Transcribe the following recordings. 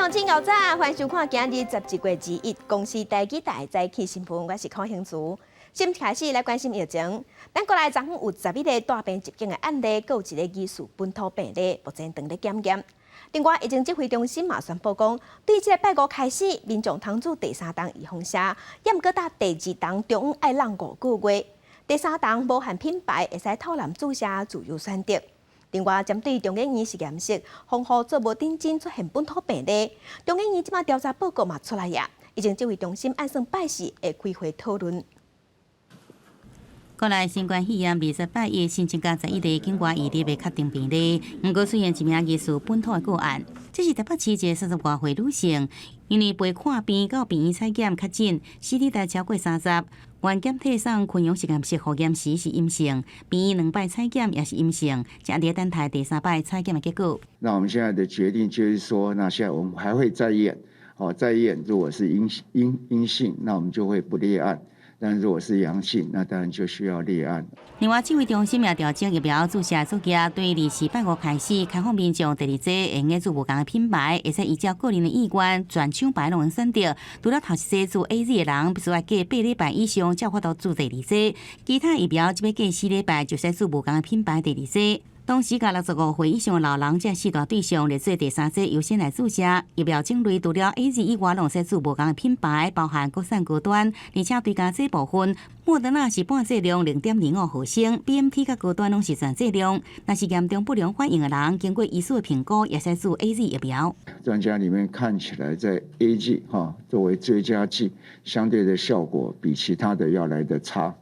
鄉親𠢕早，歡迎收看今日11月21公視台語台早起新聞，我是柯興慈。先開始來關心疫情，咱國內昨昏有11個帶病入境的案例，閣有一个疑似本土病例，目前正佇檢驗。另外，疫情指揮中心嘛宣布講，對這个拜五開始，民眾通注第三針預防射，猶毋過打第二針中央愛等5個月。第三針無限品牌，會使透南注射自由選擇。另外，針對中研院實驗室防護做無認真出現本土病例，中研院這擺調查報告嘛出來矣。疫情指揮中心按算拜四會開會討論。國內新冠肺炎28日新增加11个境外移入的確定病例，毋過出現一名疑似本土的個案。這是台北市一个30外歲女性，因為陪看病到病院採檢確診，CT 值超過30，原檢體送昆陽實驗室複驗時是陰性，病院兩擺採檢也是陰性，正佇等待第三擺採檢的結果。那我們現在的決定就是說，那現在我們還會再驗，哦，再驗，如果是陰性，那我們就會不列案。但如果是陽性，那當然就需要列案。另外，指揮中心也調整疫苗注射作業，對24拜五開始開放民眾第二劑會用注無仝的品牌，會使依照個人的意願，全廠牌攏會選擇。除了頭一劑注 AZ 的人，必須愛隔8禮拜以上才有法度注第二劑，其他疫苗這擺隔4禮拜就使注無仝的品牌第二劑。同時，共65歲以上的老人這四大對象列做第三劑優先來注射。疫苗種類除了 AZ 以外，攏使注無仝的品牌，包含國產高端，而且追加劑部分，莫德納是半劑量0.05毫升，BNT佮高端攏是全劑量。若是嚴重不良反應的人，經過醫師的評估，也使注 AZ 疫苗。專家裡面看起來，在 AZ 哈作為追加劑，相對的效果比其他的要來得差。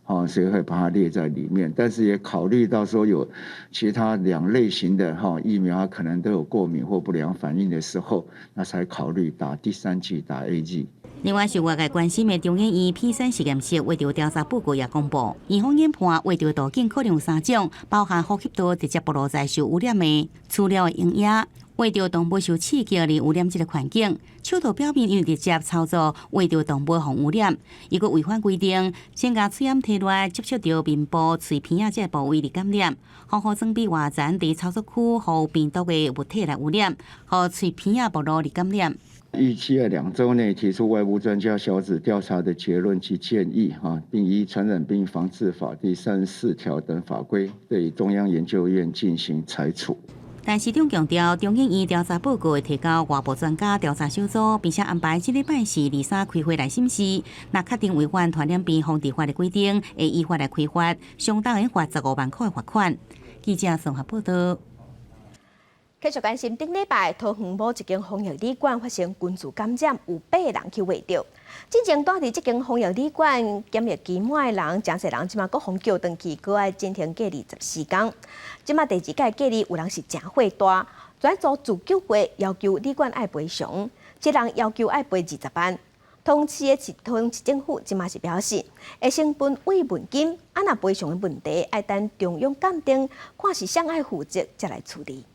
好，所以會把它列在裡面，但是也考慮到說有其他兩類型的哈疫苗可能都有過敏或不良反應的時候，那才考慮打第三劑打 AZ。另外，受外界關心的中研院P3實驗室衛著調查報告也公布，院方研判衛著途徑可能有三種，包含呼吸道直接暴露在受污染的飼料的溶液，餵著動物受刺激而污染這个環境，手套表面因為直接操作餵著動物予污染，如果違反規定，先共喙罨提來接觸著面部、喙鼻仔這个部位而感染，防護裝備外層佇操作區予病毒的物體來污染，予喙鼻仔暴露而感染。預計在2週內提出外部專家小組調查的結論及建議，哈，並依《傳染病防治法》第34條等法規，對中央研究院進行裁處。但市長強調，中研院調查報告會提交外部專家調查小組，並且安排這禮拜四、二三開會來審視。若確定違反傳染病防治法的規定，會依法來開罰，相當於罰15萬塊罰款。記者綜合報道。繼續關心，頂禮拜桃園某一間防疫旅館發生群聚感染，有八個人去穢著。進前蹛佇這間防疫旅館檢疫期滿的人，誠濟人這馬閣予叫轉去，閣愛進行隔離14工。這馬第二擺隔離有人是誠火大，轉組自救會要求旅館愛賠償，一人要求愛賠20萬。桃園市政府這馬是表示，會先分慰問金，啊若賠償的問題愛等中央鑑定，看是誰愛負責，才來處理。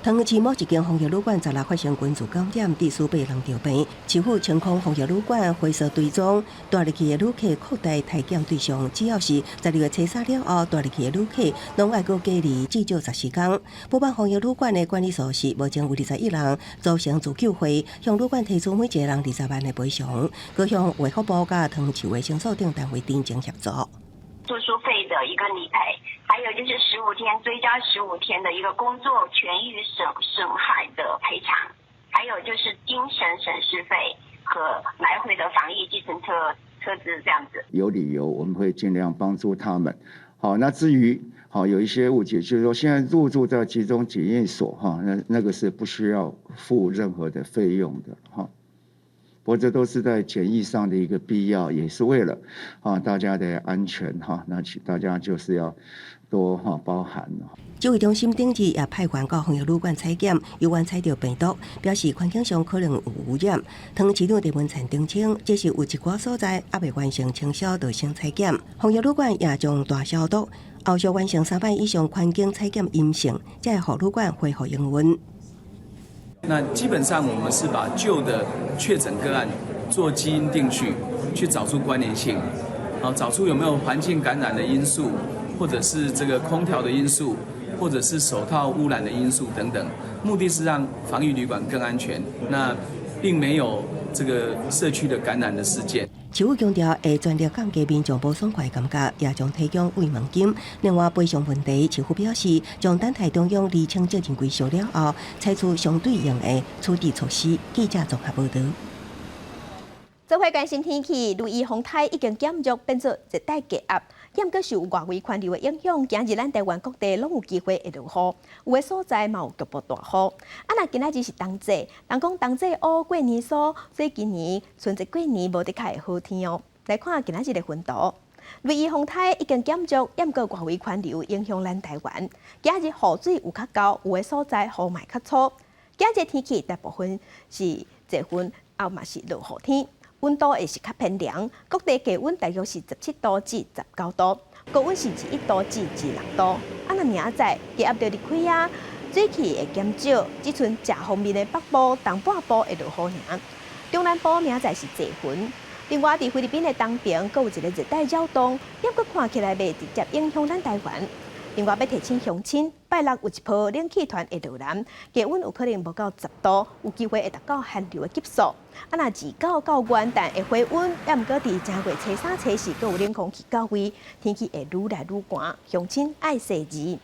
桃園市某一間防疫旅館十六發生群聚感染，致使八人著病。市府清空防疫旅館，回溯追蹤帶入去的旅客擴大篩檢對象，只要是12月初三了後帶入去的旅客，攏愛閣隔離至少14工。補辦防疫旅館的管理處是目前有21人組成自救會，向旅館提出每一個人20萬的賠償，閣向衛福部佮桃園市衛生所等單位申請協助。住宿費的一個理賠，還有就是十五天追加十五天的一個工作權益損害的賠償，還有就是精神損失費和來回的防疫計程車車資這樣子。有理由，我們會盡量幫助他們。好，那至於好有一些誤解，就是說現在入住在集中檢疫所哈，那個是不需要付任何的費用的哈。不過這都是在檢疫上的一個必要，也是為了啊大家的安全哈。那請大家就是要多哈包涵。指揮中心頂日也派員到防疫旅館採檢，猶原採著病毒，表示環境上可能有污染。桃園市長鄭文燦澄清，這是有一寡所在猶未完成清消就先採檢，防疫旅館也將大消毒，後續完成三擺以上環境採檢陰性，才會予旅館恢復營運。那基本上我們是把舊的確診個案做基因定序，去找出關聯性，好，找出有沒有環境感染的因素，或者是這個空調的因素，或者是手套污染的因素等等，目的是讓防疫旅館更安全。那並沒有這個社區的感染的事件。市府強調會全力降低民眾無爽快的感覺，也將提供慰問金。另外賠償問題，市府表示將等待中央釐清責任歸屬了後，採取相對應的處置措施。記者綜合報道。做伙關心天氣，雷伊風颱已經減弱，變做熱帶低壓。毋過受外圍環流的影響，今日咱台灣各地攏有機會會落雨，有的所在嘛有局部大雨。啊，若今仔日是冬至，人講冬至烏過年酥，所以今年春節過年無的確會好天哦。來看今仔日的雲圖，雷伊風颱已經減弱，毋過外圍環流影響咱台灣。今日雨水有較厚，有的所在雨嘛較粗。今日天氣大部分是濟雲，啊嘛是落雨天。溫度會是較偏涼，各地低溫大約是17度至19度，高溫是21度至26度。啊，若明仔載低壓就離開啊，水汽會減少，只賰食方面的北部、東半部會落雨爾。中南部明仔載是濟雲。另外，佇菲律賓的東邊，閣有一个熱帶擾動，猶閣看起來袂直接影響咱台灣。另外，欲提醒鄉親，拜六有一波冷氣團會落南，低溫有可能無到10度，有機會會達到寒流的級數。啊，若29到元旦會回溫，猶毋過佇正月初三、初四，閣有冷空氣到位，天氣會愈來愈寒，鄉親愛細膩。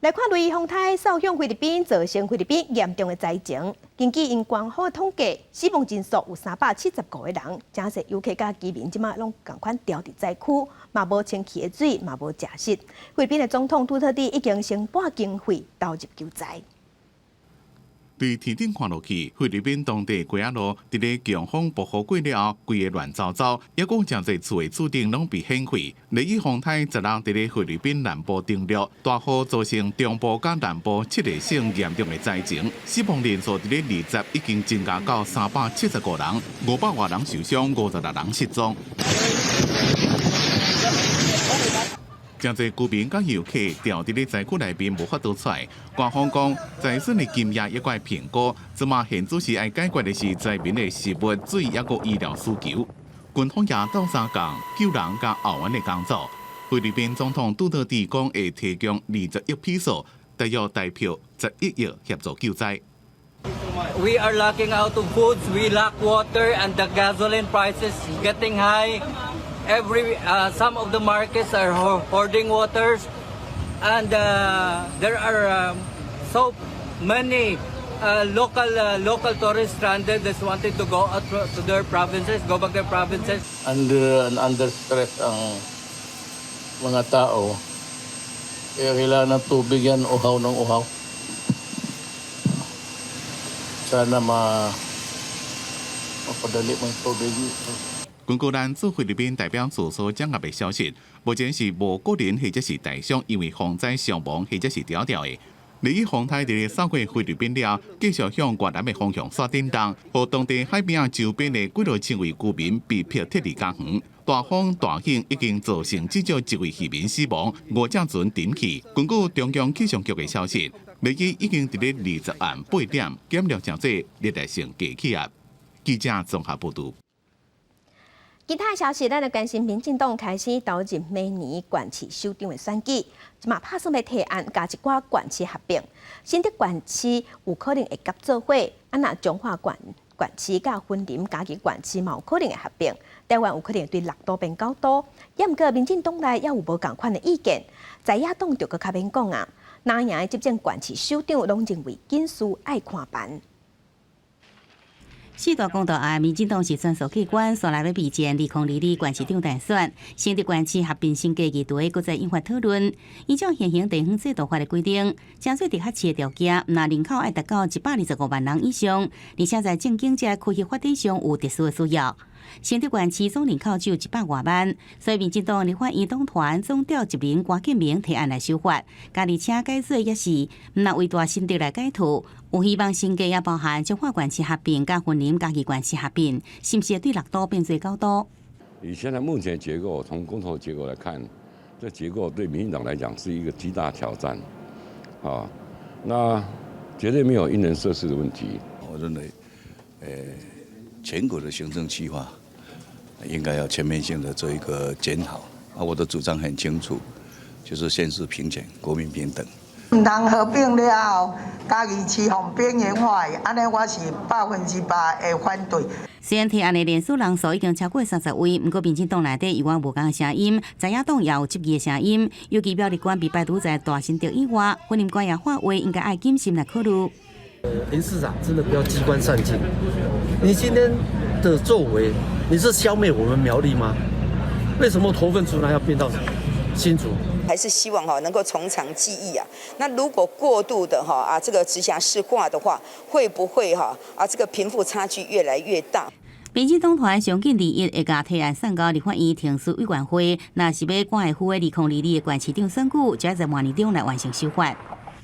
來看雷伊風颱掃向菲律賓，造成菲律賓嚴重的災情。根據𪜶官方的統計，死亡人數有375個人，誠濟遊客佮居民這馬攏仝款牢佇災區，嘛無清氣的水，嘛無食食。菲律賓的總統杜特蒂已經先撥經費投入救災。對天頂看落去，菲律賓當地街仔路佇咧強風暴雨過了後，規个亂糟糟，抑閣誠濟厝的厝頂攏被掀開。雷伊風颱十六佇咧菲律賓南部登陸，大雨造成中部佮南部七个省嚴重的災情，死亡人數佇咧20已經增加到375人，500外人受傷，56人失蹤。誠濟居民佮遊客牢佇咧災區內面無法度出來。官方講，災損的金額猶閣會評估，這馬現主時愛解決的是災民的食物、水猶閣醫療需求。軍方也鬥相共救人佮後援的工作。菲律賓總統杜特蒂講會提供20億披索，大約台票11億協助救災。 We are lacking out of foods, we lack water, and the gasoline prices getting high. Some of the markets are hoarding waters, and there are so many local tourists stranded that wanted to go out to their provinces, go back their provinces. Under stress ang mga tao. Kaya kailangan ng tubig yan, uhaw ng uhaw. Sana mapadali 'ng tubig. 根據咱駐菲律賓代表處所掌握的消息，目前是無個人或者是台商因為風災傷亡或者是牢牢的。雷伊風颱佇咧掃過菲律賓了，繼續向越南的方向煞振動，予當地海邊仔周邊的幾落千位居民被迫撤離家園。大風大雨已經造成至少一位漁民死亡，五隻船沉去。根據中央氣象局的消息，雷伊已經佇咧20暗8點減弱成做熱帶性低氣壓。記者綜合報導。其他消息，咱來關心，民進黨開始投入明年縣市首長的選舉，這馬拍算欲提案共一寡縣市合併，新竹縣市有可能會合做伙，啊若彰化縣縣市佮雲林嘉義縣市嘛有可能會合併，台灣有可能對6都變9都，猶毋過民進黨內猶有無仝款的意見，在野黨就閣較免講啊，哪贏的執政縣市首長攏認為緊事愛看辦。四大公投案，民進黨是全數過關，紲來欲備戰2022縣市長大選，新竹縣市合併新加議題，閣再引發討論。依照現行地方制度法的規定，成做直轄市的條件，若人口愛達到125萬人以上，而且在政經這區域發展上有特殊的需要。新竹縣市總人口只有100外萬，所以民進黨立法院黨團總召集人郭敬明提案來修法，而且改做也是毋但為大新竹來改圖，有希望新加也包含彰化縣市合併、佮雲林嘉義縣市合併，是毋是會對6都變做9都？以現在目前結構，從公投結果來看，這結構對民進黨來講是一個極大挑戰，啊，那絕對沒有因人設事的問題。我認為，全國的行政區劃應該要全面性的做一個檢討。啊，我的主張很清楚，就是縣市平權、國民平等。毋通合併了後，嘉義市予邊緣化，按呢我是100%會反對。雖然提案的聯署人數已經超過30位，毋過民進黨內底有無仝的聲音，在野黨也有質疑的聲音。尤其苗栗縣被排除在大新竹以外，雲林縣也發話應該愛謹慎來考慮。林市長真的不要機關算盡，你今天的作為，你是消滅我們苗栗嗎？為什麼頭份竹南要變到新竹？還是希望哈能夠從長計議啊。那如果過度的哈啊這個直轄市化的話，會不會哈啊這個貧富差距越來越大？民進黨團上緊21會共提案送到立法院程序委員會，若是欲趕會赴2022的縣市長選舉，就要在明年中來完成修法。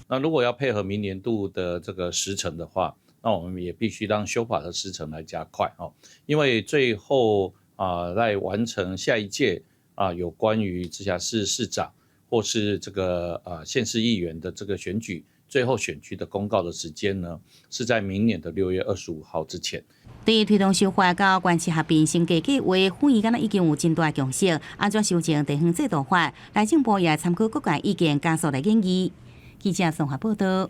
那如果要配合明年度的這個時程的話，那我們也必須讓修法的時程來加快哦，因為最後啊，在完成下一屆啊有關於直轄市市長或是這個縣市議員的這個選舉，最後選區的公告的時間呢，是在明年的6月25號之前。對於推動修法佮縣市合併升格計畫，會議敢若已經有真大共識，按怎修正地方制度法，內政部也參考各界意見，加速來研議。記者綜合報道。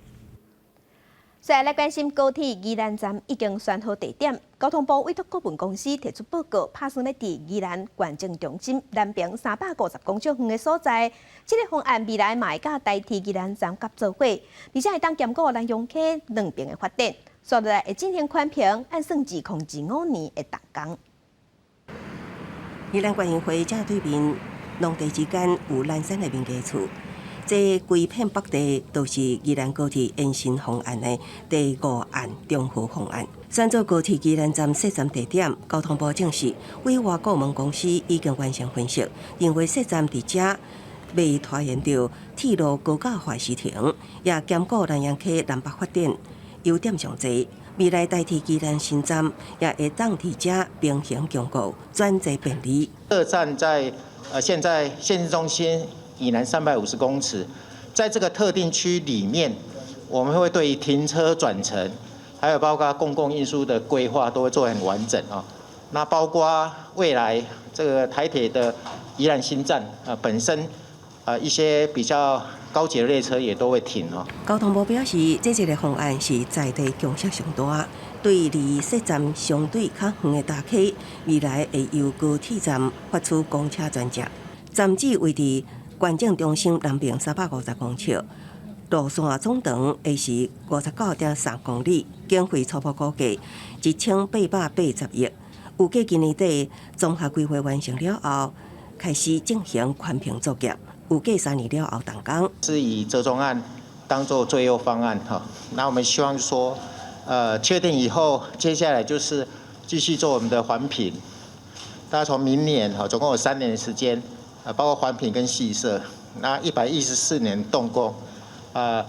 接來關心高鐵宜蘭站已經選好地點，交通部委託顧問公司提出報告，拍算欲佇宜蘭縣政中心南爿350公尺遠的所在。這个方案未來嘛會佮台鐵宜蘭站合做伙，而且會當兼顧蘭陽溪兩邊的發展。接落來會進行環評，按算2025年會動工。宜蘭縣議會正對面農地之間有蘭山的民家厝。這規片北地都是宜蘭高鐵延伸方案的第五案中和方案。選做高鐵宜蘭站設站地點，交通部證實，委外顧問公司已經完成分析，認為設站佇遮袂拖延著鐵路高架化時程，也兼顧蘭陽溪南北發展，優點上濟。未來台鐵宜蘭新站也會當佇遮平行供過，轉坐便利。設站在現在縣市中心以南350公尺，在這個特定區裡面，我們會對於停車轉乘，還有包括公共運輸的規劃都會做很完整啊。那包括未來這個台鐵的宜蘭新站啊，本身啊一些比較高級的列車也都會停哦。交通部表示，這一个方案是在地共識上大，對離設站相對較遠的大溪，未來會由高鐵站發出公車專接，站址位佇縣政中心南爿350公尺，路線總長會是59.3公里，經費初步估計1880億。預計今年底綜合規劃完成了後，開始進行環評作業，預計3年了後動工。是以折衷案當做最優方案哈，那我們希望說，確定以後，接下來就是繼續做我們的環評，大概從明年哈，總共有3年的時間。啊，包括環評跟細設，那114年動工，啊，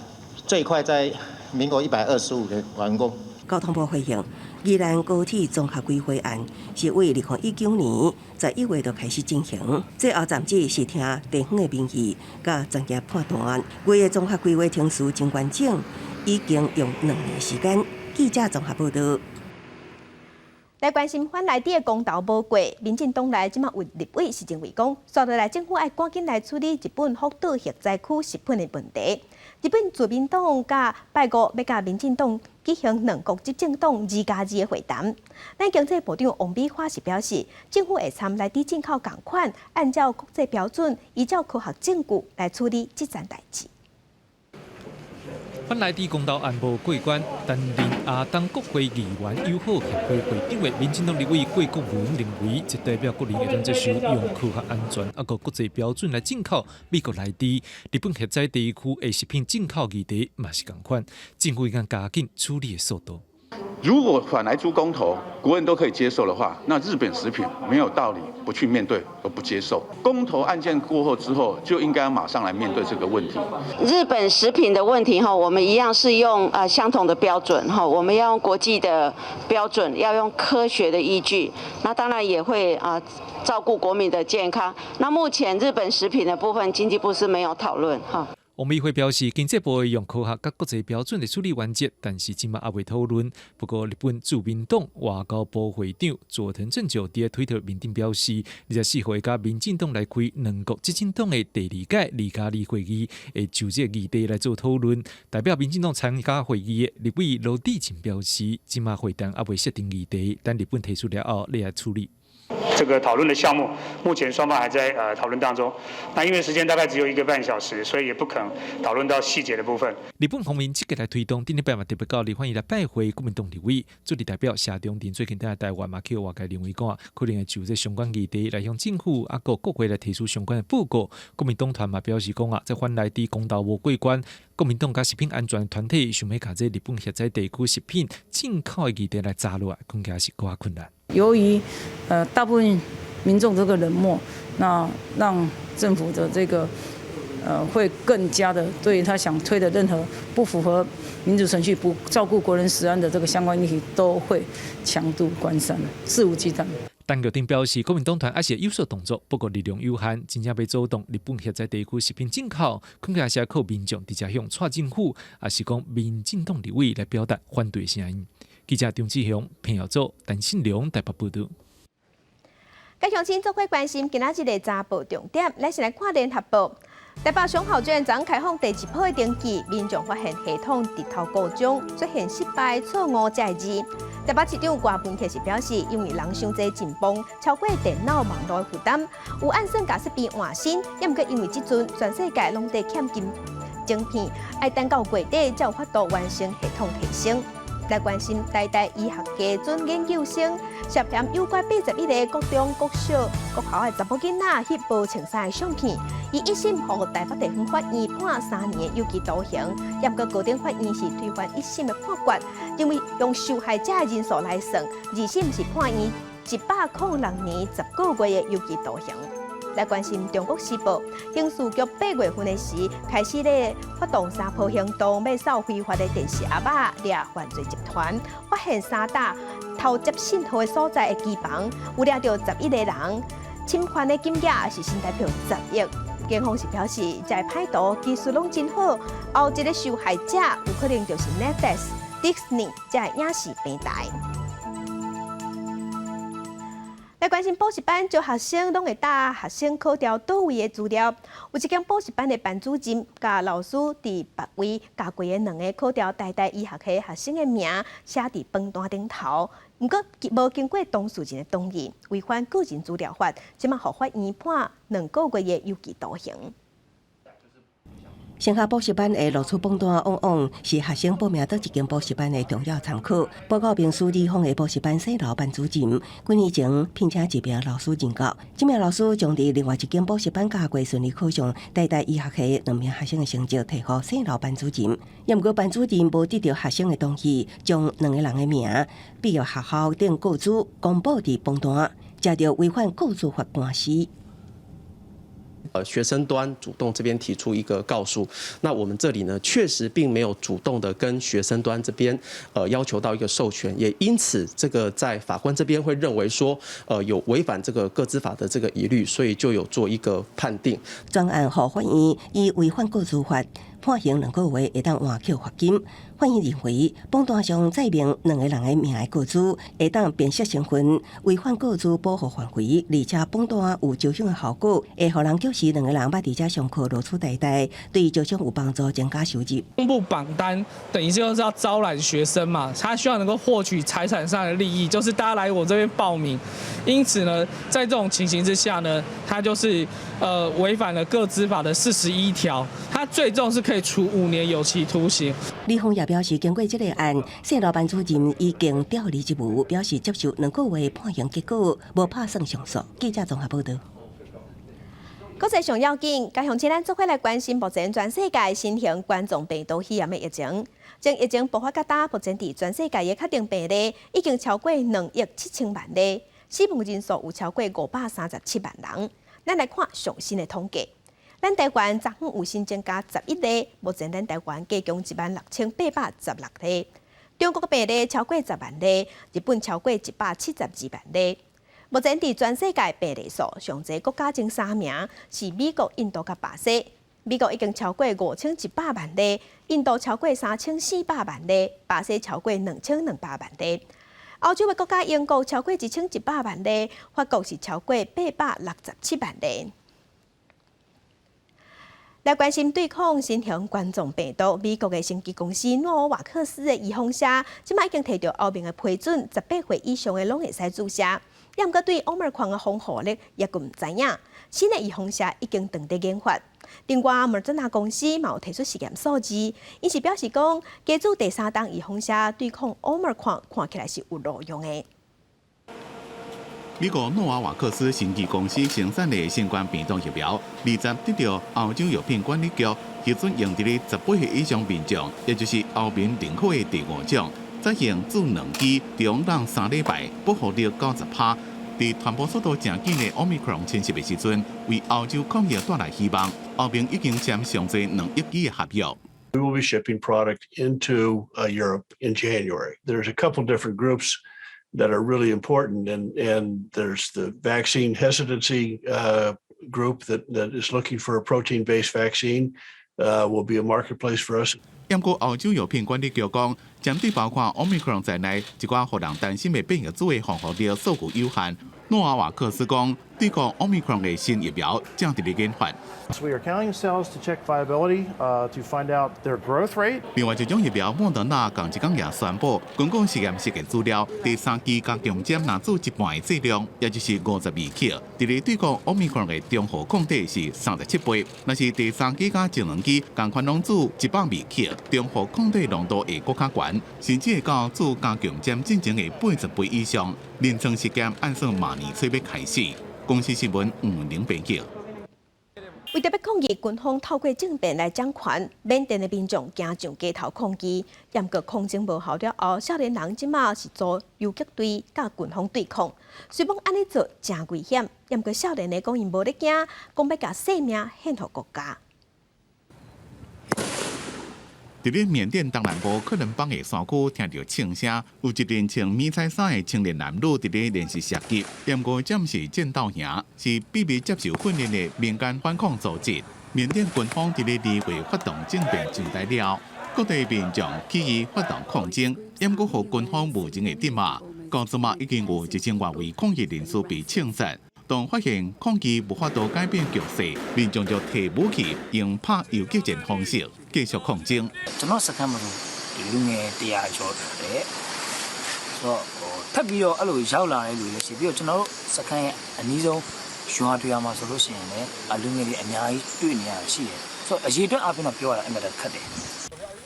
最快在民國125年完工。交通部回應，宜蘭高鐵綜合規劃案是為2019年11月就開始進行，最後站址是聽地方的民意佮專業判斷。規个綜合規劃程序真完整，已經用2年時間。記者綜合報道。來關心反萊豬的公投無過，民進黨內這馬有立委是認為講，接落來政府愛趕緊來處理日本福島核災區食品的問題。日本自民黨佮拜五欲佮民進黨舉行兩國執政黨2加2的會談。咱經濟部長王美花是表示，政府會參萊豬進口仝款，按照國際標準，依照科學證據來處理這件代誌。反萊豬公投案無過關，擔任亞東國會議員友好協會會長的民進黨立委郭國文認為，這代表國人會當接受用科學安全抑閣國際標準來進口美國萊豬。日本核災地區的食品進口議題嘛是仝款，政府應該加緊處理的速度。如果反萊豬公投，國人都可以接受的話，那日本食品沒有道理不去面對而不接受。公投案件過後之後，就應該要馬上來面對這個問題。日本食品的問題哈，我們一樣是用相同的標準哈，我們要用國際的標準，要用科學的依據。那當然也會啊照顧國民的健康。那目前日本食品的部分，經濟部是沒有討論哈。王美惠表示，經濟部會用科學佮國際標準來處理原則，但是這馬猶未討論。不過，日本自民黨外交部會長佐藤正久佇推特面頂表示，24號會佮民進黨來開兩國執政黨的第二屆2+2會議，會就這個議題來做討論。代表民進黨參加會議的立委羅智強表示，這馬會談猶未設定議題，等日本提出了後，咧來處理。這個討論的項目，目前雙方還在討論當中。那因為時間大概只有一個半小時，所以也不可能討論到細節的部分。日本方面積極來推動，頂禮拜嘛特別到立法院來拜會國民黨立委，駐日代表謝長廷最近佇台灣嘛去外界認為講，可能會就這相關議題來向政府啊閣國會來提出相關的報告。國民黨團嘛表示講啊，這法案佇公投無過關，國民黨佮食品安全團體想欲共這日本狹窄地區食品進口的議題來查落來，恐驚是閣較困難。由於大部分民眾這個冷漠，那讓政府的這個會更加的對他想推的任何不符合民主程序、不照顧國人食安的這個相關議題，都會強渡關山，肆無忌憚。陳玉珍表示，國民黨團猶是有所動作，不過力量有限，真正欲阻擋日本狹窄地區食品進口，恐驚是靠民眾直接向蔡政府，抑是講民進黨立委來表達反對聲音。記者張志雄、彭耀祖、陳信良台北報導。佮鄉親做伙關心今仔日的早報重點，咱先來看聯合報。台北商校卷昨開放第一波的登記，民眾發現系統日頭故障出現失敗、錯誤這个字。台北市長柯文哲是表示，因為人傷濟緊繃，超過電腦網路的負擔，有按算共設備換新，猶毋過因為這陣全世界攏佇欠晶晶片，愛等到月底才有法度完成系統提升。來關心台大醫學基準研究生涉嫌誘拐81個國中、國小、國校的查某囡仔翕無穿衫的相片，伊一審予台北地方法院判3年有期徒刑，猶毋過高等法院是推翻一審的判決，認為用受害者的人數來算，二審是判伊106年10個月的有期徒刑。來關心中國時報，刑事局8月份的時開始咧發動三波行動，欲掃非法的電視盒仔掠犯罪集團，發現三大偷接信號的所在的機房，有掠著11個人，侵犯的金額是新台幣10億。警方是表示，這个歹徒技術攏真好，後一個受害者有可能就是 Netflix、Disney 這个影視平台。來關心補習班，招學生攏會搭學生考著佗位的資料。有一間補習班的班主任佮老師佇別位共過的兩個考著台大醫學系學生的名寫佇榜單頂頭，毋過無經過當事人的同意，違反個人資料法，這馬予法院判2個月的有期徒刑。升學補習班的錄取榜單往往是學生報名佗一間補習班的重要參考。報告明書李峰的補習班細樓班主任，幾年前聘請一名老師任教，這名老師將佇另外一間補習班教過順利考上台大醫學系兩名學生的成績提予細樓班主任，猶毋過班主任無得著學生的同意，將兩个人的名畢業學校等個資公布佇榜單，這就違反個資法官司。學生端主動這邊提出一個告訴，那我們這裡呢，確實並沒有主動的跟學生端這邊要求到一個授權，也因此這個在法官這邊會認為說，有違反這個個資法的這個疑慮，所以就有做一個判定。專案予法院以違反個資法判刑2個月，會當換扣罰金。法院認為，榜單上載明兩个人的名的個資，會當辨識身份，違反個資保護範圍，而且榜單有招生的效果，會予人覺是兩个人捌佇遮上課錄取台大，對招生有幫助，增加收入。公布榜單等於就是要招攬學生嘛，他希望能夠獲取財產上的利益，就是大家來我這邊報名。因此呢，在這種情形之下呢，他就是違反了個資法的41條，他最重是可以處5年有期徒刑。李峰也表示，經過這个案，細樓班主任已經調離職務，表示接受2個月判刑結果，無拍算上訴。記者綜合報導。國際上要緊，佮鄉親咱做伙來關心目前全世界新型冠狀病毒肺炎的疫情。從疫情爆發到今，目前佇全世界的確診病例已經超過2億7千萬例，死亡人數有超過537萬人。咱來看上新的統計。咱台灣昨昏有新增加11例，目前咱台灣加共16,816例。中國病例超過10萬例，日本超過172萬例。目前佇全世界病例數上濟國家前三名是美國、印度佮巴西。美國已經超過5100萬例，印度超過3400萬例，巴西超過2200萬例。歐洲的國家英國超過1100萬例，法國是超過867萬例。來關心對抗新型冠狀病毒，美國的生技公司諾瓦克斯的預防射，這擺已經提著歐盟的批准，18歲以上的攏會使注射。毋過對 Omicron 的防護力猶閣毋知影。新的預防射已經正佇研發。另外，莫德納公司嘛有提出實驗數字，𪜶是表示講，加注第三針預防射對抗 Omicron 看起來是有路用的。美國諾瓦瓦克斯生技公司生產的新冠病毒疫苗，二十得著歐洲藥品管理局批准用佇咧18歲以上民眾，也就是歐盟認可的第五種，採用注兩劑，中兩三禮拜，保護力90%。佇傳播速度誠緊的 Omicron 侵襲的時陣，為歐洲抗疫帶來希望。歐盟已經簽上濟2億劑的合約。 We will be shipping product into Europe in January. There's a couple different groups that are really important, and there's the vaccine hesitancy group that is looking for a protein-based vaccine will be a marketplace for us. 毋過歐洲藥品管理局講，針對包括 Omicron 在內一寡予人擔心的變異株的防護力數據有限。諾瓦瓦克斯講，對抗 Omicron 的新疫苗正佇咧研發。 We are counting cells to check viability, to find out their growth rate. 另外一種疫苗莫德納仝一工也宣布，根據實驗室的資料，第三劑加強針若注一半的劑量，也就是52克，佇咧對抗 Omicron 的中和抗體是37倍。若是第三劑佮前兩劑仝款攏注100微克，中和抗體濃度會閣較懸，甚至會到注加強針進前的80倍以上。臨床實驗按算明年初欲開始。公視新聞吳玲編輯。為著欲抗議軍方透過政變來掌權，緬甸的民眾行上街頭抗議，毋過抗爭無效了後，少年人這馬是組游擊隊佮軍方對抗。雖罔按呢做誠危險，毋過少年的講𪜶無咧驚，講欲共性命獻予國家。佇咧緬甸東南部克倫邦的山區，聽著槍聲，有一群穿迷彩衫的青年男女佇咧練習射擊。毋過這毋是戰鬥營，是秘密接受訓練的民間反抗組織。緬甸軍方佇咧二月發動政變上台了，各地民眾起義發動抗爭，毋過予軍方無情的鎮壓。到這馬已經有1000外位抗議人士被槍殺。當發現抗議無法度改變局勢，民眾就提武器，用拍游擊戰方式繼續抗爭。 ကျွန်တော်စခန်းမှာဆိုလူငယ်100ကျော်တယ်ဆိုတော့ဟိုထပ်ပြီးတော့အဲ့လိုရောက်လာတဲ့လူတွေရှိပြီးတော့ကျွန်တော်တို့စခန်းရဲ့အနည်းဆုံးရွာတွေမှာဆိုလို့ရှိရင်လည်းလူငယ်တွေအများကြီးတွေ့နေရရှိတယ်ဆိုတော့အရေးအတွက်အပြင်တော့ပြောရတာအမှန်တခက်တယ်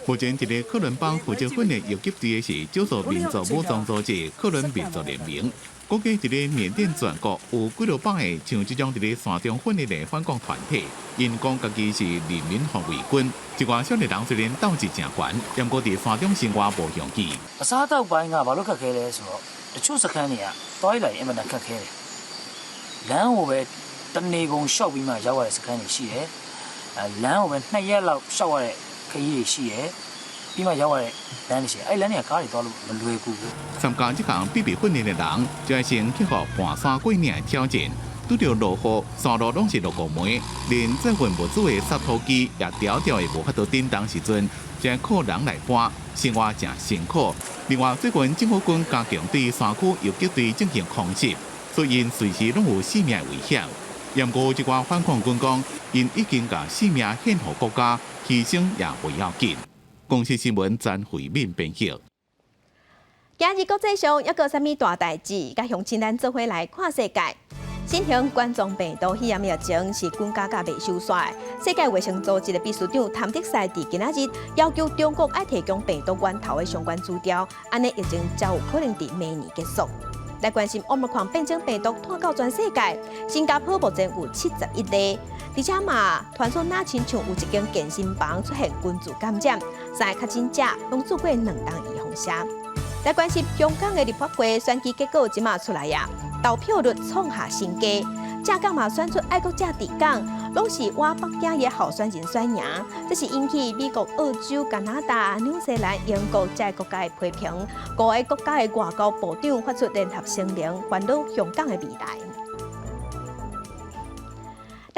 目前，佇咧克倫邦負責訓練游擊隊的是少數民族武裝組織克倫民族聯盟。估計佇咧緬甸全國有幾落百个像這種佇咧山中訓練的反抗團體，𪜶講家己是人民防衛軍。這寡少年人雖然鬥志誠懸，毋過佇山中生活無容易。 အစားအသောက်ပိုင်းကဘာလို့ခက်ခဲလဲဆိုတော့တချို့စခန်းတွေကသွားလိုက်ရင်အမှန်တန်ခက်ခဲတယ်လမ်းကိုပဲတနေကုန်လျှောက်ပြီးမှရောက်ရတဲ့စခန်းတွေရှိတယ်အဲလမ်းကိုပဲနှစ်ရက်လောက်လျှောက်ရတဲ့ခရီးတွေရှိတယ်ပြီးမှရောက်ရတဲ့လမ်းတွေရှိတယ်အဲ့လမ်းတွေကကားတွေသွားလို့မလွယ်ကူဘူး 參加這項秘密訓練的人，就愛先克服盤山過嶺的挑戰。拄著落雨，山路攏是落雨暝，連載運物資的灑土機也牢牢的無法度振動時陣，就靠人來搬，生活誠辛苦。另外，最近政府軍加強對山區游擊隊進行空襲，所以𪜶隨時攏有性命危險。毋過這寡反抗軍講，𪜶已經共性命獻予國家，犧牲也袂要緊。公視新聞詹慧敏編輯。今日國際上猶閣有啥物大代誌？佮鄉親咱做伙來看世界。新型冠狀病毒肺炎疫情是滾加甲袂收煞。世界衛生組織的秘書長譚德塞佇今仔日要求中國愛提供病毒源頭的相關資料，按呢疫情才有可能佇明年結束。來關心 Omicron 變種病毒湠到全世界，新加坡目前有71例，而且嘛，傳說若親像有一間健身房出現群聚感染，三个確診者攏注過兩針預防射。來關心香港的立法會選舉結果這馬出來啊，投票率創下新低。正港嘛選出愛國者治港，攏是倚北京的候選人選贏，這是引起美國、澳洲、加拿大、紐西蘭、英國這個國家的批評。五个國家的外交部長發出聯合聲明，煩惱香港的未來。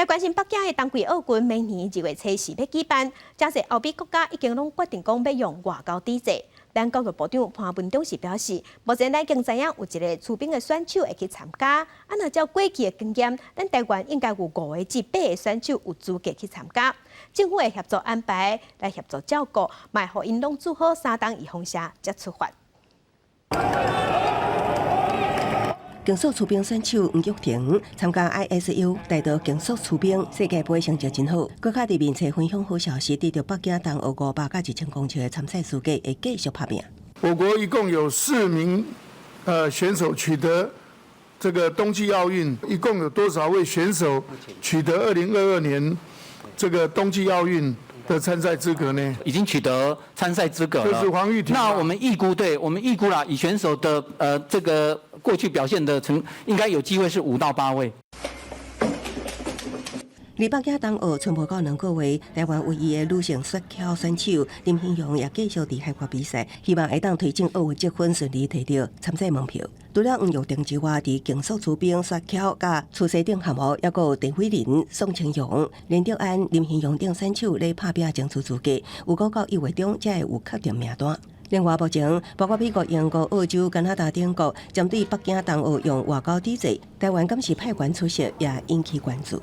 來關心北京的冬季奧運，明年2月初四欲舉辦，誠濟歐美國家已經攏決定講欲用外交抵制。咱教育部長潘文忠是表示，目前咱已經知影有一个出兵的選手會去參加，啊，若照過去的經驗，咱台灣應該有5個至8個選手有資格去參加。政府會協助安排來協助照顧，嘛會予𪜶攏做好三針預防射才出發。競速溜冰選手黃玉婷參加 ISU 帶隊競速溜冰世界盃成績真好，閣較佇面冊分享好消息，得著北京冬奧500佮1000公尺的參賽資格，會繼續拍拚。我國一共有4名選手取得這個冬季奧運，一共有多少位選手取得2022年這個冬季奧運的參賽資格呢？已經取得參賽資格了。就是黃玉婷。那我們預估，對我們預估啦，以選手的這個過去表現的成，應該有機會是5到8位。離北京冬奧賰無夠2個月，台灣唯一的女性雪橇選手林昕榮也繼續佇海外比賽，希望會當推進奧運積分順利提著參賽門票。除了黃玉婷之外，佇競速溜冰、雪橇佮初賽等項目，抑閣有鄭慧玲、宋清揚、連德安、林昕榮等選手咧拍拚爭取資格，預估到1月中才會有確定名單。另外，目前包括美國、英國、澳洲、加拿大等國，針對北京冬奧用外交抵制，台灣敢是派員出席，也引起關注。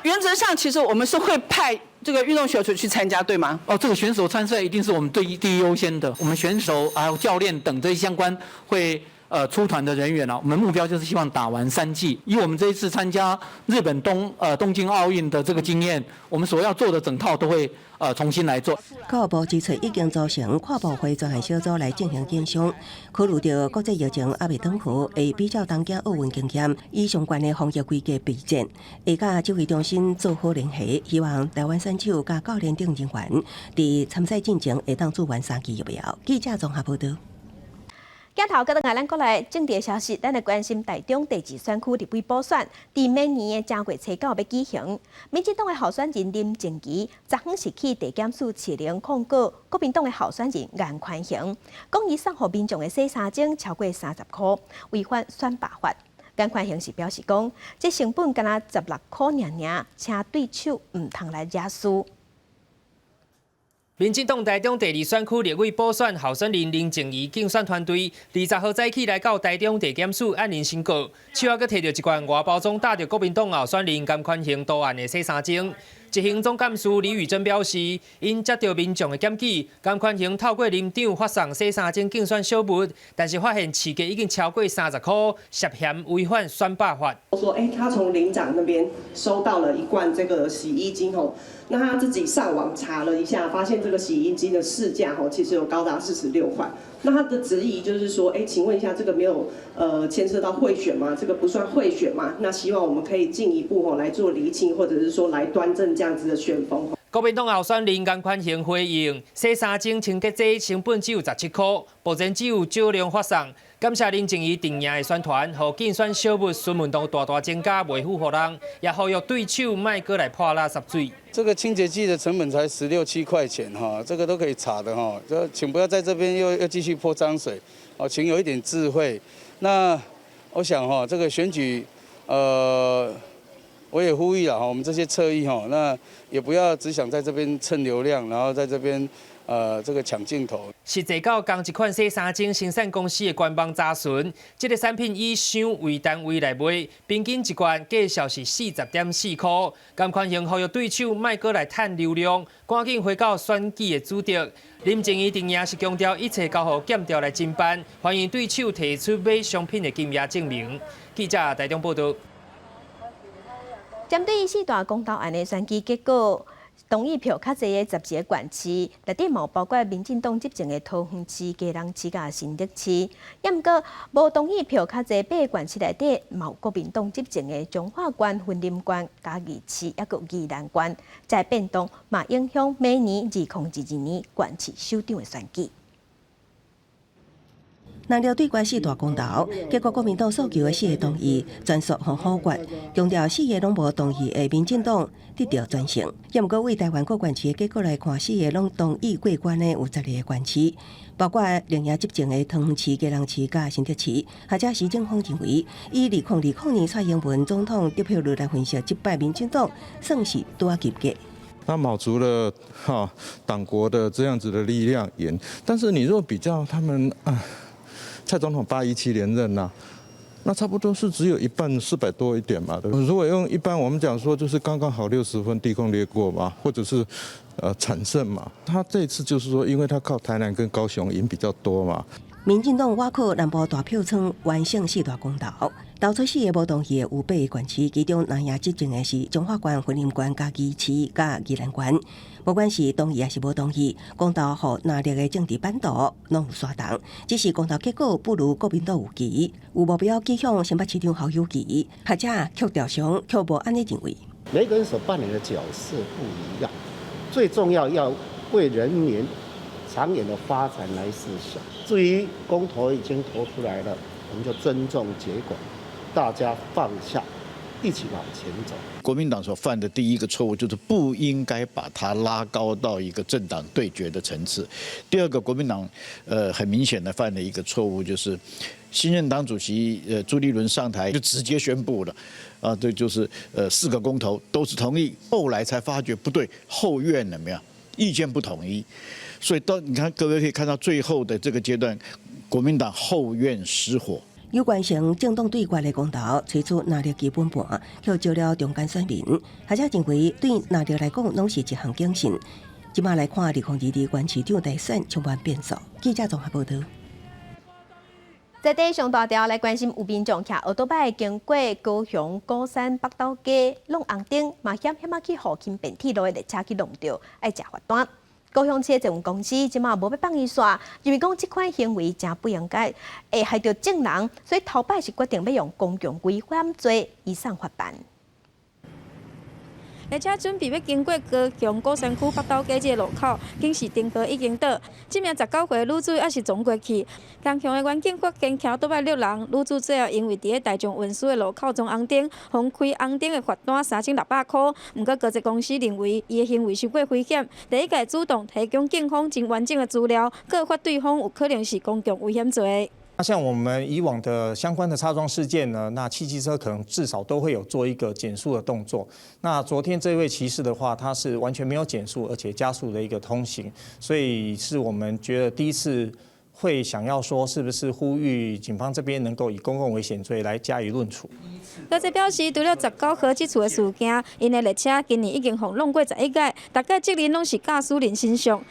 原則上，其實我們是會派這個運動選手去參加，對嗎？哦，這個選手參賽一定是我們最第一優先的。我們選手還有教練等這些相關會出團的人員啊，我們目標就是希望打完3劑。以我們這一次參加日本東京奧運的這個經驗，我們所要做的整套都會重新來做。教育部指出，已經組成跨部會專項小組來進行研商，考慮著國際疫情猶未轉好，會比照東京奧運經驗，以相關的防疫規格備戰，會佮指揮中心做好聯繫，希望台灣選手佮教練等人員佇參賽進前會當注完三劑疫苗。記者綜合報導。鏡頭閣轉來咱國內政治消息，咱來關心台中第二選區立委補選，佇明年的正月初九欲舉行。民進黨的候選人林靜儀，昨昏是去地檢署士林控告國民黨的候選人顏寬恆，講伊送予民眾的洗衫精超過30箍，違反選罷法。顏寬恆是表示講，這成本敢若16箍爾爾，請對手毋通來惹事。民進黨台中第二選區立委補選候選人林靜儀競選團隊，20號早起來到台中地檢署按鈴申告，手仔閣提著一罐外包裝打著國民黨候選人顏寬恆圖案的洗衫精。執行總幹事李宇珍表示，𪜶接著民眾的檢舉，顏寬恆透過林長發送洗衫精競選小物，但是發現市價已經超過30箍，涉嫌違反選罷法。說，欸，他從里長那邊收到了一罐這個洗衣精吼，那他自己上網查了一下，發現這個洗衣精的市價吼，其實有高達46塊。那他的質疑就是說，欸，請問一下，這個沒有牽涉到賄選嗎？這個不算賄選嗎？那希望我們可以進一步吼來做釐清，或者是說來端正這樣子的選風。國民黨候選人顏寬恆回應，洗衫精清潔劑成本只有17箍，目前只有少量發送。感謝林靜儀陣營的宣傳，予競選小物詢問度大大增加，袂輸予人，也呼籲對手莫閣來潑垃圾水。這個清潔劑的成本才十六七塊錢哈，這個都可以查的哈。這請不要在這邊又繼續潑髒水，哦，請有一點智慧。那我想哈，這個選舉，我也呼籲了哈，我們這些側翼哈，那也不要只想在這邊蹭流量，然後在這邊這個搶鏡頭。實際到仝一款洗衫精生產公司的官網查詢，這個產品以箱為單位來賣，平均一罐價數是40.4箍。顏寬恆呼籲對手莫閣來趁流量，趕緊回到選舉的主軸。林靜儀陣營是強調一切交予檢調來偵辦，歡迎對手提出買商品的金額證明。記者台中報導。針對四大公投案的選舉結果，同意票較濟的11個縣市，內底嘛包括民進黨執政的桃園市、基隆市佮新竹市。毋過無同意票較濟8個縣市內底，嘛有國民黨執政的彰化縣、雲林縣、嘉義市，抑閣宜蘭縣，這變動嘛影響明年2022年縣市首長的選舉。藍綠對決四大公投，結果國民黨訴求的四个同意全數予否決，強調四个攏無同意的民進黨得著全勝。也毋過為台灣各縣市的結果來看，四个攏同意過關的有12个縣市，包括綠營執政的桃園市、基隆市佮新竹市。學者施正鋒認為，以2020年蔡英文總統得票率來分析，這擺民進黨算是拄仔及格。那卯足了哈黨國的這樣子的力量贏，但是你若比較他們啊。蔡總統817連任吶，那差不多是只有一半400多一點嘛。如果用一般我們講說，就是剛剛好60分低空掠過嘛，或者是慘勝嘛。他這次就是說，因為他靠台南跟高雄贏比較多嘛。民進黨倚靠南部大票倉完勝四大公投，投出四个無同意的有八个縣市，其中藍營執政的是彰化縣、雲林縣、嘉義市、佮宜蘭縣。不管是同意抑是無同意，公投予藍綠的政治版圖攏有相同，只是公投結果不如國民黨預期，有目標指向新北市長侯友宜，學者曲調上卻無按呢認為。每個人所扮演的角色不一樣，最重要要為人民長遠的發展來設想。至於公投已經投出來了，我們就尊重結果，大家放下，一起往前走。國民黨所犯的第一個錯誤就是不應該把它拉高到一個政黨對決的層次。第二個，國民黨很明顯的犯了一個錯誤，就是新任黨主席朱立倫上台就直接宣布了，啊，對，就是四個公投都是同意，後來才發覺不對，後院了沒有意見不統一，所以到你看各位可以看到最後的這個階段，國民黨後院失火。有關成政黨對決的公投，吹出藍綠基本盤，卻招了中間選民。學者認為，對藍綠來講，攏是一項警訊。這馬來看，2022縣市長大選充滿變數。記者綜合報導。在地上大條來關心，有民眾騎歐多擺經過高雄鼓山北斗街弄紅燈，嘛險險仔去予輕便鐵路的列車去挵著，愛食罰單。高雄市捷運公司這馬無欲放伊煞，認為講這款行為誠不應該，會害著眾人，所以頭擺是決定欲用公共危險罪移送法辦。列車準備欲經過高雄鼓山區北斗街這个路口，警示燈號已經倒。這名19歲女子猶是撞過去。同鄉的員警發現騎倒擺掠人，女子最後因為佇咧大眾運輸的路口撞紅燈，予開紅燈的罰單3600塊。毋過高捷公司認為伊的行為傷過危險，第一屆主動提供警方真完整的資料，告發對方有可能是公共危險罪。那像我們以往的相關的擦撞事件呢，那汽機車可能至少都會有做一個減速的動作。那昨天這位騎士的話，他是完全沒有減速，而且加速的一個通行，所以是我們覺得第一次會想要說，是不是呼籲警方這邊能夠以公共危險罪來加以論處。高捷表示，除了19號這次的事件，𪜶的列車今年已經予挵過11擺，逐擺責任攏是駕駛人身上。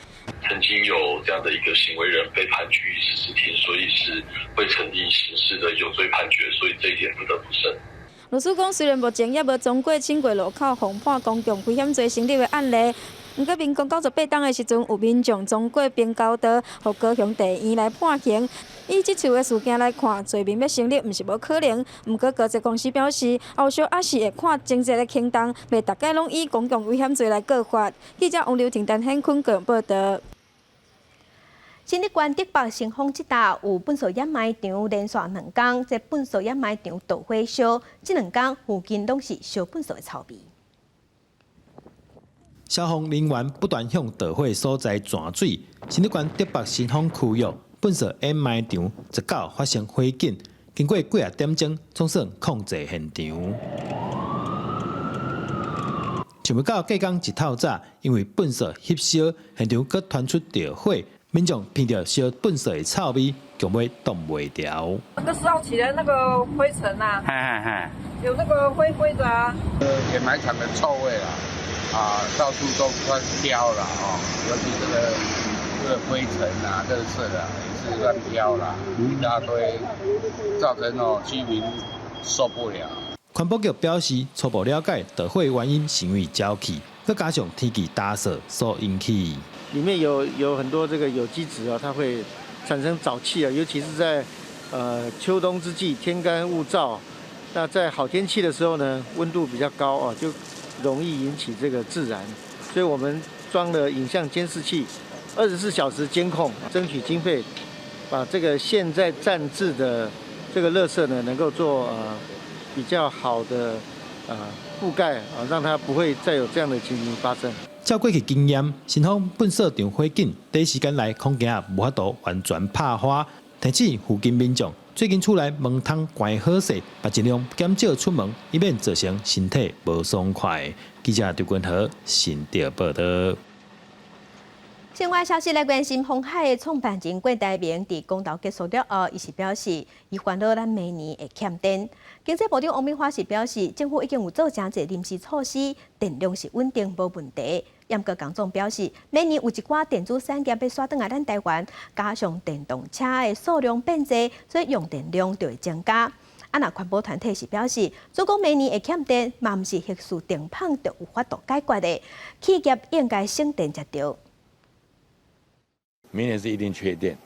曾經有這樣的一個行為人被判拘役14天，所以是會成立刑事的有罪判決，所以這一點不得不慎。律師講，雖然目前猶無通過經過路口予判公共危險罪成立的案例，毋過民國98冬的時陣，有民眾通過平交道，予高雄地院來判刑。以這次的事件來看，罪名欲成立毋是無可能。毋過高捷公司表示，後續猶是會看情節的輕重，袂逐擺攏以公共危險罪來告發。記者王劉婷、陳顯坤個人報導。新竹縣竹北新豐這搭有糞埽掩埋場，連續兩工，這糞埽掩埋場著火燒，這兩工附近攏是燒糞埽的臭味。消防人員不斷向著火所在湠水。新竹縣竹北新豐區域糞埽掩埋場19發生火警，經過幾仔點鐘，總算控制現場。想欲到隔工一透早，因為糞埽翕燒，現場閣傳出著火。民眾聞著燒糞埽的臭味，強欲擋袂牢。那個燒起來那個灰塵啊，有那個灰灰的啊。掩埋場的臭味啊，啊，到處都亂飄了哦，尤其這個灰塵啊、垃圾啊，也是亂飄啦，一大堆，造成哦居民受不了。環保局表示，初步了解，著火原因是因為沼氣，閣加上天氣乾燥所引起。裡面有很多這個有機質啊，它會產生沼氣啊，尤其是在秋冬之際，天乾物燥，那在好天氣的時候呢，溫度比較高啊，就容易引起這個自燃。所以我們裝了影像監視器，24小時監控，爭取經費，把這個現在暫置的這個垃圾呢，能夠做比較好的覆蓋啊，讓它不會再有這樣的情形發生。照過去經驗，新豐糞掃場火警，短時間內恐驚無法度完全拍花。提醒附近民眾，最近厝內門窗關好勢，嘛盡量減少出門，以免造成身體無爽快。記者張君和新竹報道。新聞消息來關心，鴻海的創辦人郭台銘佇公投結束了後，伊是表示，伊煩惱咱明年會欠電。經濟部長王美花是表示，政府已經有做誠濟臨時措施，電量是穩定無問題。毋過江總表示，明年有一寡電子產業欲徙轉來咱台灣，加上電動車的數量變濟，所以用電量就會增加。啊，若環保團體是表示，如果明年會欠電，嘛毋是核四停鉈就有法度解決的，企業應該省電才對。明年是一定缺電，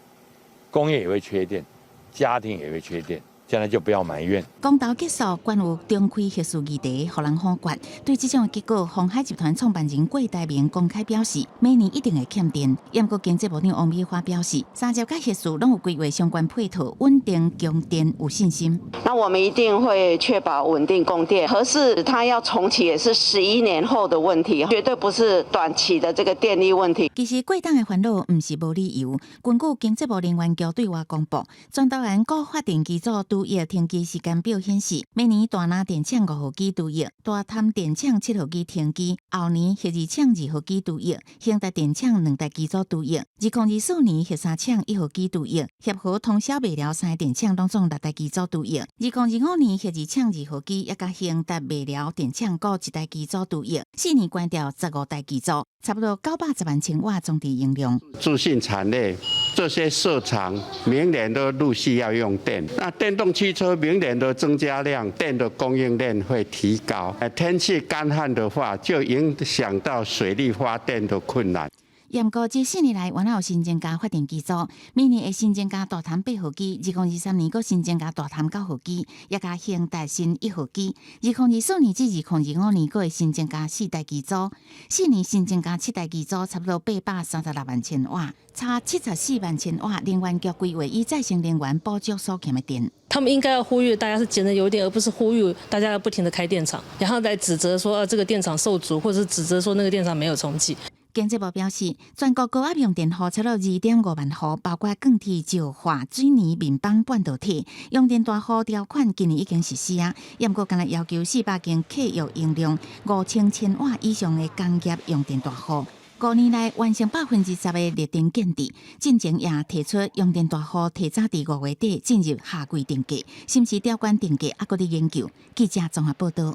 工業也會缺電，家庭也會缺電，將來就不要埋怨。公投結束，關於重開核四議題，予人否決。對這種結果，鴻海集團創辦人郭台銘公開表示，明年一定會欠電。毋過經濟部長王美花表示，三接佮核四攏有規劃相關配套，穩定供電有信心。那我們一定會確保穩定供電。核四它要重啟也是11年後的問題，絕對不是短期的這個電力問題。其實郭董的煩惱毋是無理由。根據經濟部能源局對外公布，全台灣各發電機組除役停機時間表顯示，明年大林電廠5號機除役，大潭電廠7號機停機，後年核二廠2號機除役，興達電廠兩台機組除役，2024年核三廠1號機除役，協和通霄麥寮三電廠攏總六台機組除役，2025年核二廠2號機，抑佮興達麥寮電廠各一台機組除役，4年關掉15台機組，差不多910萬千瓦裝置容量。資訊產業這些設廠明年都陸續要用電，那電動汽車明年的增加量，電的供應量會提高。天氣乾旱的話，就影響到水力發電的困難。毋過這4年來，原來有新增加發電機組，明年會新增加大潭8號機，2023年閣新增加大潭9號機，抑佮興達新1號機。2024年至2025年閣會新增加四台機組，4年新增加七台機組，差不多836萬千瓦，差74萬千瓦。能源局規劃以再生能源補足所欠的電。他們應該要呼籲大家是節能用電，而不是呼籲大家要不停的開電廠，然後來指責說啊這個電廠受阻，或者是指責說那個電廠沒有重啟。經濟部表示，全國高壓用電戶超過2.5萬戶，包括鋼鐵、石化、水泥、面板、半導體用電大戶條款，今年已經實施啊。毋過，干焦要求400間客戶用量5000千瓦以上的工業用電大戶，5年內完成10%的綠電建置。進前也提出用電大戶提早佇5月底進入夏季定價，是毋是調懸定價，猶閣佇研究。記者綜合報道。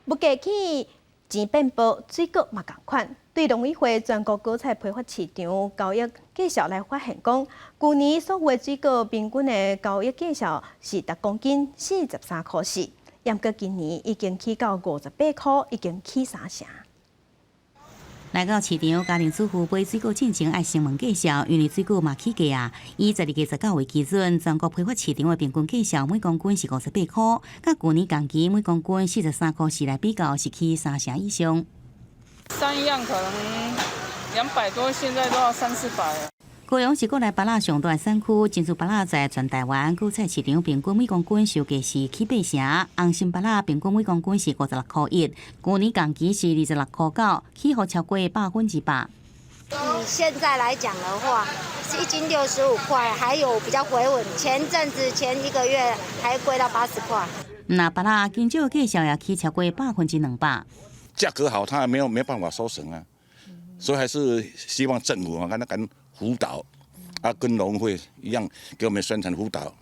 物價起，錢變薄，水果嘛仝款。對農委會全國果菜批發市場交易價數來發現，講舊年所有的水果平均的交易價數是逐公斤43塊4，毋過今年已經起到58塊，已經起三成。來到市場，家庭主婦買水果進前愛先問價數，因為水果嘛起價啊。以12月19為基準，全國批發市場的平均價數每公斤是58塊，佮舊年同期每公斤43塊4來比較，是起三成以上。上一樣可能200多，現在都要三四百。高雄是國內芭樂上大的產區，珍珠芭樂在全台灣果菜市場平均每公斤售價是起八成，紅心芭樂平均每公斤是56塊1，舊年同期是26塊9，起幅超過100%。以現在來講的話，是一斤65塊，還有比較回穩。前陣子前一個月還貴到80塊。那芭樂香蕉價數也起超過200%。價格好，他沒有沒辦法收成啊，所以還是希望政府啊，跟他跟輔導啊，跟農會一樣，給我們宣傳輔導，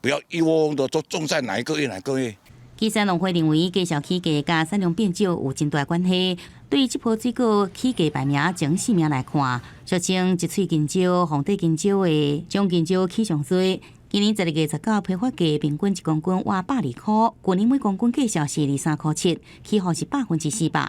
不要一窩蜂的都種在哪一個月哪個月。其實農會認為，價數起價佮產量變少有真大關係。對這波水果起價排名前四名來看，俗稱一喙香蕉、皇帝香蕉的種香蕉起上濟。今年12月19批發價平均一公斤倚120塊，舊年每公斤價數是23塊7，起幅是400%。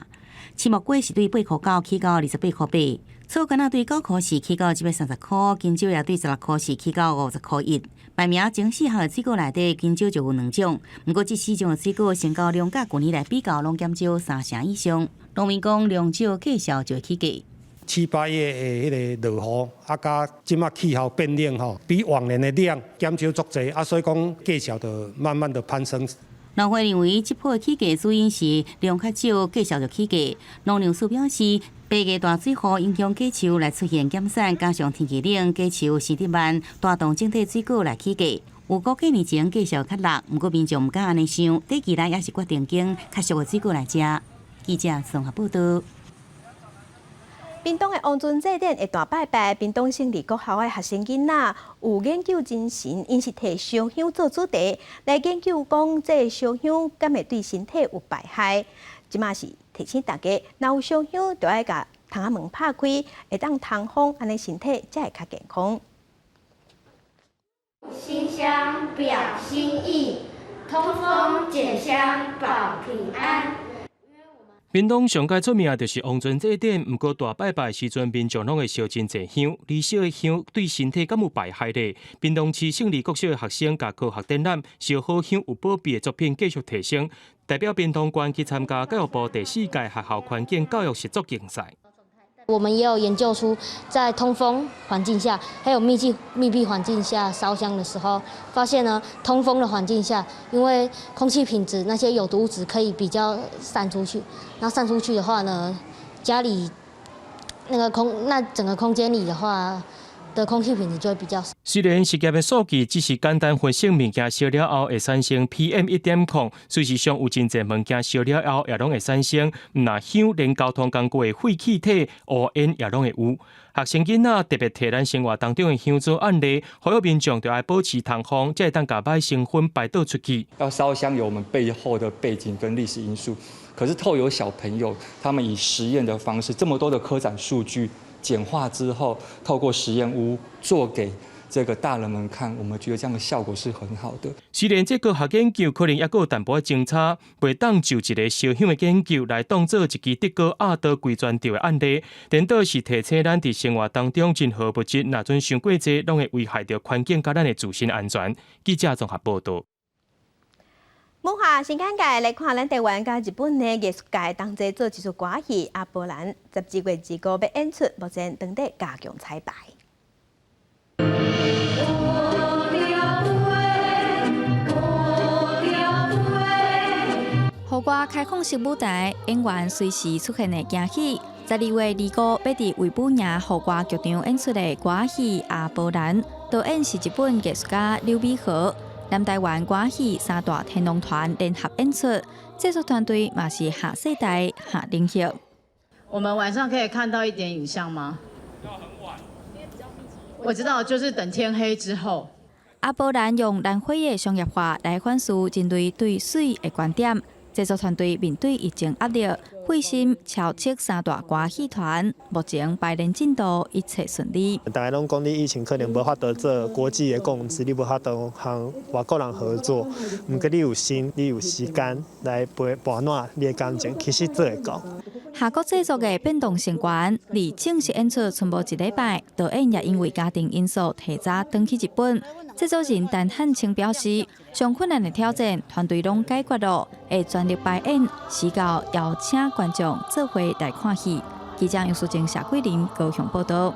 青木瓜是對8塊9起到28塊8。草柑仔對9塊4起到130塊，香蕉也對16塊4起到50塊1。排名前四項的水果內底，香蕉就有兩種，毋過這四種的水果成交量佮舊年來比較，攏減少三成以上。農民講量少，價數就會起價。七八月的彼个落雨，啊，佮這馬氣候變冷吼，比往年的量減少足濟，啊，所以講價錢就慢慢的攀升。農會認為，這波起價主因是量較少，價數就起價。農糧署表示，白月大水雨影響果樹來出現減產，加上天氣冷，果樹生得慢，帶動整體水果來起價。有估幾年前價數較落，毋過民眾毋敢按呢想，短期內猶是決定揀較俗的水果來食。記者綜合報道。屏東的王尊祭典的大拜拜，屏東省立國校的學生囡仔有研究精神，𪜶是提燒香做主題來研究講，這燒香敢會對身體有排害。這馬是提醒大家，若有燒香，就愛共窗仔門拍開，會當通風，按呢身體才會較健康。馨香表心意，通風檢香保平安。屏東上蓋出名就是王尊祭典，毋過大拜拜時陣，民眾攏會燒真濟香。而燒的香對身體敢有排害咧？屏東市勝利國小的學生共科學展覽燒好香有保庇的作品繼續提升，代表屏東縣去參加教育部第四屆學校環境教育實作競賽。我們也有研究出，在通風環境下，還有密閉環境下燒香的時候，發現呢，通風的環境下，因為空氣品質那些有毒物質可以比較散出去，然後散出去的話呢，家裡那個空那整個空間裡的話的空氣品質就會比較。雖然實驗的數據只是簡單分析物件燒了後會產生 PM 1.0，事實上有真濟物件燒了後也攏會產生，毋但香，連交通工具的廢氣體烏煙也攏會有。學生囡仔特別提咱生活當中的香做案例，呼籲民眾著愛保持通風，才會當共歹成分排倒出去。要燒香有我們背後的背景跟歷史因素，可是透由小朋友，他們以實驗的方式，這麼多的科展數據簡化之後，透過實驗屋做給這個大人們看，我們覺得這樣的效果是很好的。雖然這個科學研究可能猶閣有淡薄仔差，袂當就一個燒香的研究來當做一支德國鴨刀規全著的案例。顛倒是提醒咱佇生活當中任何物質，若準傷過濟，攏會危害著環境佮咱的自身安全。記者綜合報道。文化新簡介來看，咱台灣佮日本的藝術界同齊做一齣歌戲《阿波蘭》，12月25欲演出，目前當地加強彩排。予我開放式舞台，演員隨時出現的驚喜。12月25欲佇衛武營戶外劇場演出的歌戲《阿波蘭》，導演是日本藝術家柳美和。南台灣歌戲三大天王團聯合演出，製作團隊嘛是下世代下靈血。我們晚上可以看到一點影像嗎？要很晚。我知道，就是等天黑之後。阿波蘭用藍火的商業化來反思人類對水的觀點。製作團隊面對疫情壓力，費心籌集三大歌戲團，目前排練進度一切順利。大家攏講你疫情可能無法度做國際的共識，你無法度和外國人合作。毋過你有心，你有時間來陪伴暖你的感情，其實做會到。夏國製作的變動成員，離正式演出賰無一禮拜，導演也因為家庭因素提早轉去日本。製作人陳漢清表示，上困難的挑戰，團隊攏解決了，會全力排演，時到邀請觀眾做伙來看戲。記者楊淑貞、謝桂林高雄報道。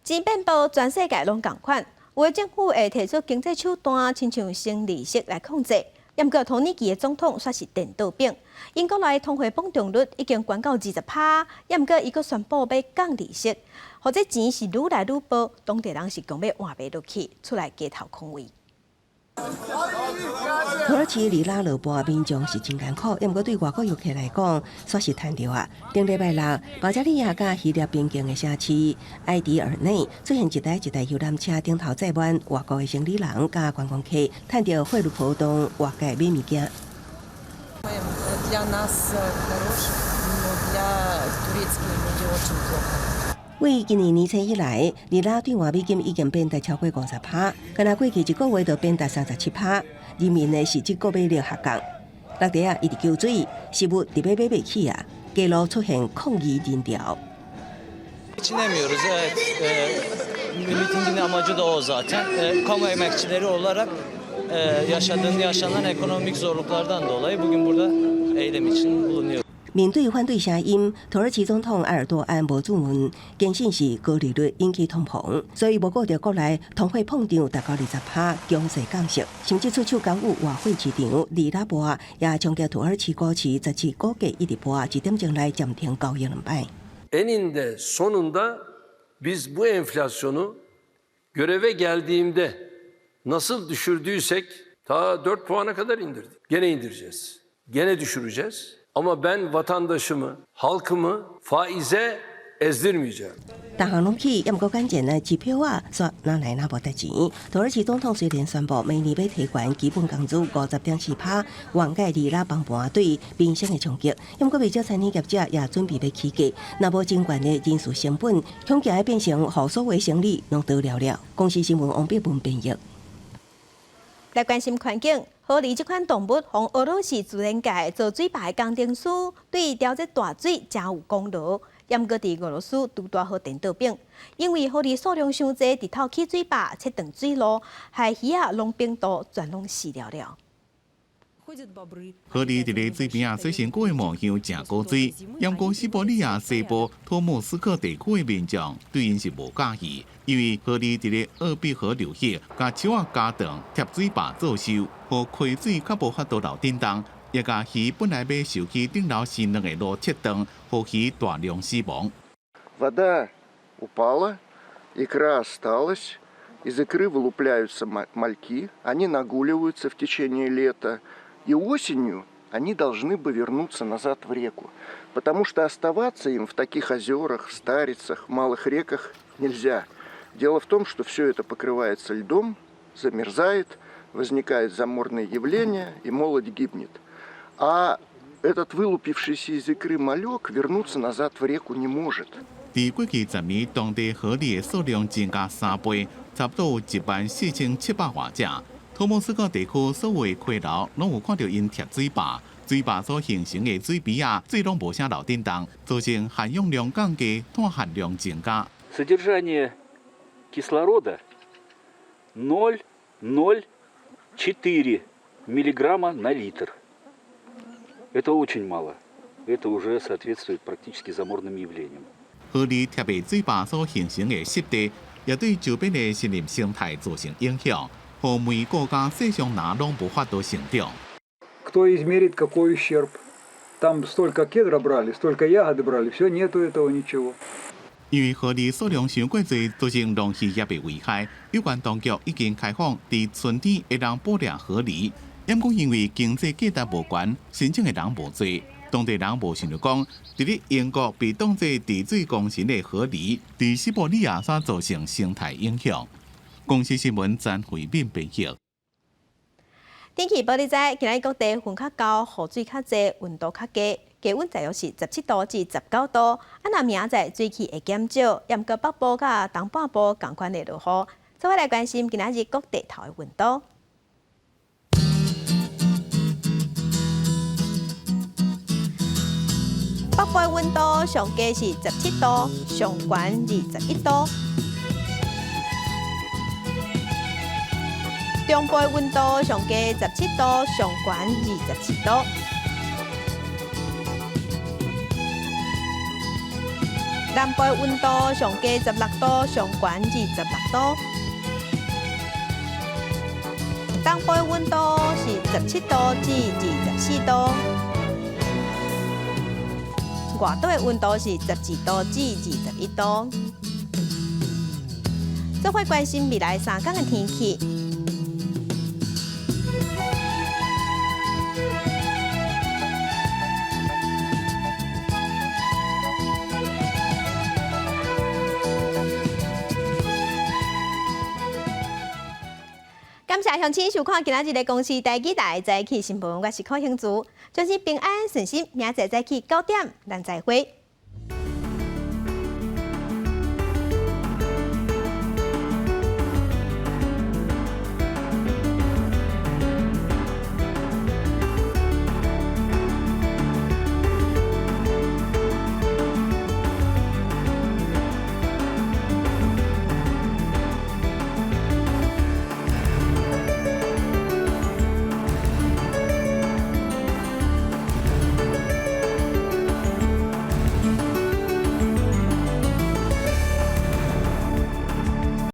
錢變薄，全世界攏仝款。有的政府會提出經濟手段，親像升利息來控制。毋過土耳其的總統煞是顛倒反。𪜶國內通貨膨脹率已經懸到20%，毋過伊閣宣布欲降利息，予這錢是愈來愈薄，當地人是強欲活袂落去，出來街頭抗議。土耳其里拉落薄，民眾是真艱苦，毋過對外國遊客來講，煞是趁著啊。頂禮拜六，保加利亞佮希臘邊境的城市埃迪爾內出現一台一台遊覽車，頂頭載滿外國的生理人佮觀光客，趁著匯率波動，外界買物件。 Для нас хорош, но для турецких людей очень плохо. 為今年年初以來，里拉兌換美金已經貶值超過50%，干焦過去一個月就貶值37%，人民的實質購買力下降。落地啊，一直求水，食物特別買袂起啊，街路出現抗議人潮。 Geçinemiyoruz evet. Mitingin amacı da o zaten. Kamu emekçileri olarak yaşanan ekonomik zorluklardan dolayı bugün burada eylem için bulunuyoruz. 面對反對聲音，土耳其總統埃爾多安無注問，堅信是高利率引起通膨，所以無顧著國內通貨膨脹達到20%，強勢降息，甚至出手干預外匯市場，里拉幣也衝擊土耳其股市十七股價一直跌，一點鐘來暫停交易兩擺。 Eninde sonunda biz bu enflasyonu göreve geldiğimde nasıl düşürdüysek ta 4 puana kadar indirdik. Gene indireceğiz. Gene düşüreceğiz. Ama ben vatandaşımı, halkımı faize ezdirmeyeceğim. 逐項攏起，猶毋過關鍵的支票仔，煞哪來哪無得錢。土耳其總統雖然宣布明年欲提懸基本工資50.4%，緩解里拉崩盤對民生的衝擊，猶毋過袂少餐飲業者也準備欲起價。若無真懸的人事成本，恐驚會變成予所有生意攏倒了了。公視新聞王碧文編譯。來關心環境，河狸這款動物，予俄羅斯自然界做水壩的工程師，對調節大水誠有功勞。猶毋過佇俄羅斯拄拄好顛倒反，因為河狸數量傷濟，日頭起水壩，切斷水路，害魚仔攏冰凍，全攏死了了。河狸佇咧水邊仔洗身軀的模樣誠古錐，毋過西伯利亞西部托木斯克地區的民眾對𪜶是無佮意，因為河狸佇咧鄂畢河流域，共樹仔加長疊水壩做岫，予溪水較無法度流振動。也共魚本來欲受去頂樓生卵的路切斷，予魚大量死亡。 Вода упала, икра осталась, из икры вылупляются мальки, они нагуливаются в течение лета, и осенью они должны бы вернуться назад в реку, потому что оставаться им в таких озерах, старицах, малых реках нельзя. Дело в том, что все это покрывается льдом, замерзает, возникает заморные явления, и молодь гибнет. А этот вылупившийся из икры малек вернуться назад в реку не может. 佇過去10年，當地河狸的數量增加3倍，差不多有14,700外隻。托木斯克地區所有的溪流攏有看著𪜶疊水壩，水壩所形成的水埤仔，水攏無啥流振動，造成含氧量降低，碳含量增加。 Содержание кислорода 0,04 миллиграмма на литр. Это очень мало. Это уже соответствует практически заморным явлениям. 河狸疊的水壩所形成的濕地，也對周邊的森林生態造成影響，予玫瑰佮細松林攏無法度成長。 Кто измерит, какой ущерб? Там столько кедра брали, столько ягоды брали, все, нету этого ничего. 因為河狸數量傷過濟，造成農漁業的危害。有關當局已經開放佇春天會當捕獵河狸。毋過因為經濟價值無懸，申請的人無濟，當地人無想著講，佇咧英國被當做治水功臣的河狸，佇西伯利亞所造成生態影響。公視新聞詹慧敏編譯。天氣報你知，今仔日各地雲較厚，雨水較濟，溫度較低，低溫大約是17度至19度。啊，若明仔載水汽會減少，猶毋過北部佮東半部仝款會落雨。做伙來關心今仔日各地頭的溫度。北部的溫度上低是17度，上懸21度。中部的溫度上低17度，上懸24度。南部的溫度上低16度，上懸26度。東部的溫度是17度至24度。外島的溫度是12度至21度。做伙關心未來3工的天氣。感謝鄉親收看今仔日的公視台語台早起新聞，我是柯興珠，祝你平安順心，明仔載早起9點，咱再會。